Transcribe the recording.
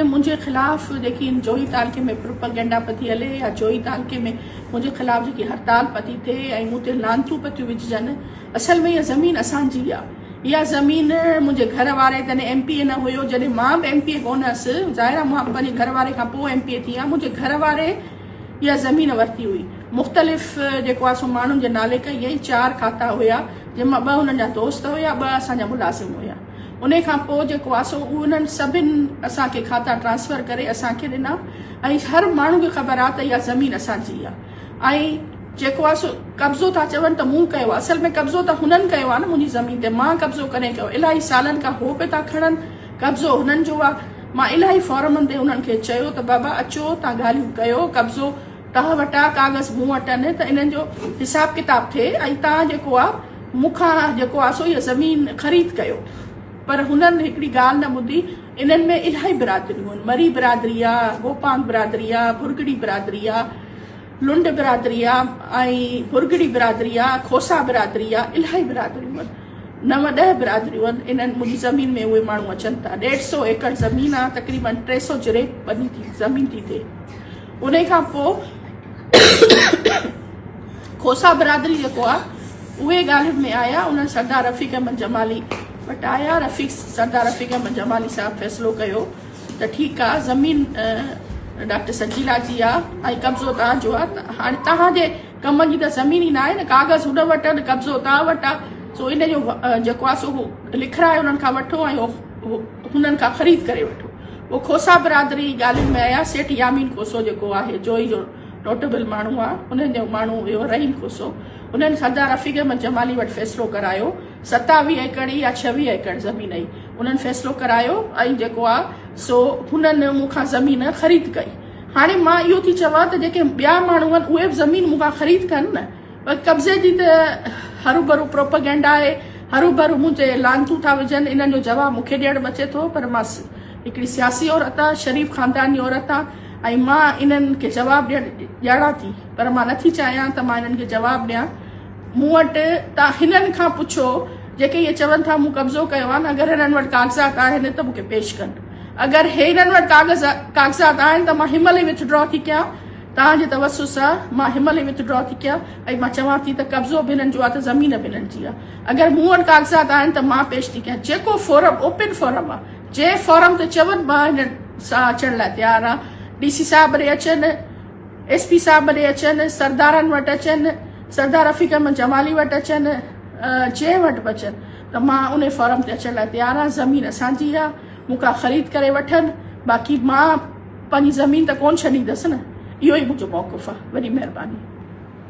منهنجي خلاف جيڪي ان جوهي تعلقي ۾ پروپئگنڊا پتي هلي يا جوهي تعلقي ۾ منهنجي خلاف جيڪي هڙتال پتي ٿئي ۽ مون تي لعنتون پتيون وجهجن، اصل ۾ اها زمين اسان جي آ. اها زمين منهنجي گهر واري تڏهن ايم پي اي نه هيو، جڏهن مان به ايم پي اي ڪونه هيس، ظاهر آ مان پنهنجي گهر واري کان پوء ايم پي اي ٿي آهيان، منهنجي گهر واري اها زمين ورتي هئي. مختلف جيڪو آ سو ماڻهن جي نالي ڪئي هئي، چار کاتا هيا، جنهن مان ٻه هنن جا دوست هيا، ٻه اسان جا ملازم هيا. انهي کان پوء جيڪو آ سو انهن سڀن اسان کي کاتا ٽرانسفر ڪري اسان کي ڏنا ۽ هر ماڻهو کي خبر آ ته اها زمين اسان جي آ ۽ جيڪو آ سو قبضو ٿا چون ته مون ڪيو آ، اصل ۾ قبضو ته هنن ڪيو آ نه منهنجي زمين تي، مان قبضو ڪڏهن ڪيو، الاهي سالن کان هو پئي ٿا کڻن، قبضو هنن جو آ، مان الاهي فورمن تي انهن کي چيو ته بابا اچو تان ڳالهيون ڪيو، قبضو توهان وٽ آ، ڪاغذ مون وٽ آهن ته انهن جو حساب ڪتاب ٿئي ۽ تان جيڪو آ مون کان جيڪو آ سو اها زمين خريد ڪيو. پر هنن هڪڙي ڳالهه نه ٻڌي. انهن ۾ الاهي برادريون آهن. مري برادري آ، گوپانگ برادري آ، ڀرڳڙي برادري آ، لنڊ برادري آ ۽ ڀرڳڙي برادري آ، کوسا برادري آ، الاهي برادريون آهن. نو ڏهه برادريون آهن. انهن منهنجي زمين ۾ اهي ماڻهو اچن ٿا. ڏيڍ سو ايڪڙ زمين آ، تقريبن 300 جريب ٻني ٿي زمين ٿي ٿئي. انهي کان پوء کوسا برادري جيڪو آ اهي ڳالهين ۾ آيا، انهن سردار رفيق احمد جمالي وٽ آيا، رفيق سردار رفيق احمد جمالي صاحب فيصلو ڪيو ته ٺيڪ آ زمين ڊاڪٽر سجيلا جي آ ۽ قبضو توهان جو آ، هاڻي توهان جي ڪم جي ته زمين ئي ناهي نه، ڪاغذ هن وٽ آهن قبضو توهان وٽ آ، سو ان جو جيڪو آ سو لکرائي انهن کان وٺو ۽ هنن کان خريد ڪري وٺو. پوء کوسا برادري ڳالهين ۾ آيا، سيٺ يامين کوسو جيڪو آهي جوئي جو نوٽيبل ماڻهو آ، انهن جو ماڻهو هيو رحيم کوسو، انهن سردار رفيق احمد جمالي وٽ فيصلو ڪرايو، 27 ايڪڙ يا 26 ايڪڙ زمين هئي، انهن فيصلو ڪرايو ۽ جيڪو آ سو هنن مون کان زمين خريد ڪئي. هاڻي مان اهو ٿي چوان ته جيڪي ٻيا ماڻهو آهن اهي به زمين مون کان خريد ڪن نه، پر قبضي جي ته هروڀرو پروپئگينڊا آهي، هروڀرو مون تي لعنتون ٿا وجهن، انهن جو جواب مون کي ڏيڻ به اچي ٿو، پر مان هڪڙي سياسي عورت آهيان، شريف خاندان جي عورت آهيان ۽ مان انهن کي جواب ڏيڻ ڄاڻان ٿي، پر مان نٿي چاهيان ته مان انهن کي جواب ڏيان. مون وٽ تان هنن کان پڇو، جيڪي اهي چون ٿا مون قبضو ڪيو آهي نه، اگر هنن وٽ ڪاغذات آهن ته مون کي پيش ڪن. اگر هنن وٽ ڪاغذات آهن ته مان هن مهل ئي وٿڊرا ٿي ڪيان. توهان جي توسط سان مان هن مهل ئي وٿڊرا ٿي ڪيان ۽ مان چوان ٿي ته قبضو به هنن جو آهي ته زمين به هنن جي آهي. اگر مون وٽ ڪاغذات آهن ته مان پيش ٿي ڪيان. جيڪو فورم اوپن فورم آهي، جنهن فورم تي چون مان هنن سان اچڻ لاء تيار آهيان. ڊي سي صاحب ڏي اچن، ايس پي صاحب ڏي اچن، سردارن وٽ اچن، سردار رفيق احمد جمالي وٽ اچن، جنهن وٽ به اچن ته مان انهي فورم تي اچڻ لاء تيار آهيان. زمين اسان جي آهي، مون کان خريد ڪري وٺن، باقي مان پنهنجي زمين ته ڪونه ڇڏيندس نه، اهو ئي منهنجو موقف آهي. وڏي مهرباني.